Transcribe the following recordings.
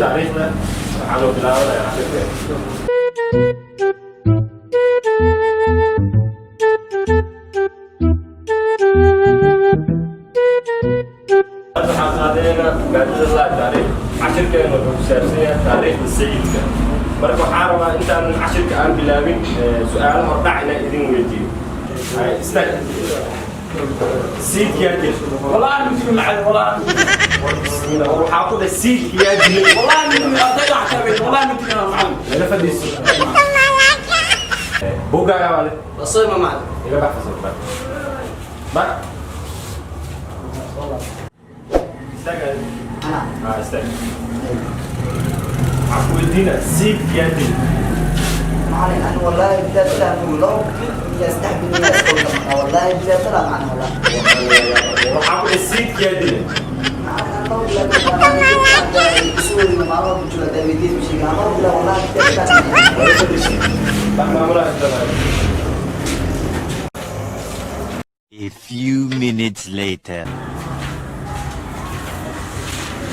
Taariikhda waxaanu bilaabanayaa cashirka. Hadda waxaan qaadanaynaa maadada laa taariikh. Cashirkeena wuxuu ku saabsan yahay taariikhda Sayidka. Marka waxaan rabaa intaanan cashirka aan bilaabin su-aalo hordhac inaan idin weydiiyo. Hay, istaag. Sayidka yaa dilay? والله انا مدير معلم، والله انا. Bismillah, war waxaa ku dhahay, sayidka yaa dilay? والله مدير ardayda xakameyn، والله مدير انا معلم. Lala fadhiiso. Buuggaaga waa le. Wasoo macallin. Iga bax fasalka, bax bax. Istaag. Ah, istaag. Waxaan ku weydiinaa, sayidka yaa dilay? Macallin، أنا والله بدي أطلع لو يا استحبني يا اسكت، والله بدي أطلع معنا والله. Waxaa ku dhahay, sayidka yaa dilay? معلم، أنا والله سوري ما بعرف شو دايبيتيز مش أنا والله والله بدي أطلع. Lala fadhiiso. Bax, maamulaha inta. A few minutes later.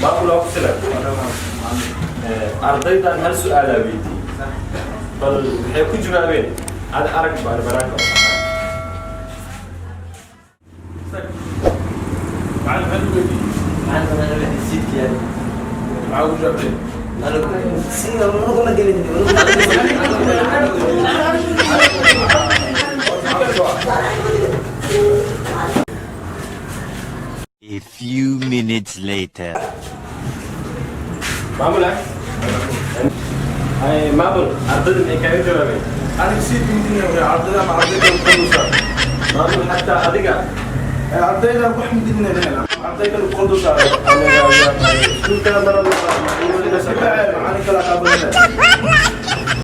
Maamul waa ku silan. Ardaydan hal su-aalaa weydiiyey, bal waxay ku jawaabeen ad arag baan banaanka u baxay. معلم، هل weydiiyey? معلم، أنا نسيت يعني. Maxaa ugu jawaabtay? أنا سينا ما قلت. A few minutes later. Maamul ah, ay maamul, ardayda maxay kaaga jawaabeen? Aniga sayidka midina, ardayda ma ardayda qoldusa. Maamul, xataa adiga? Ardayda wax midina, ardayda qoldusa. Iskuulka mara macalin kala qaabanina.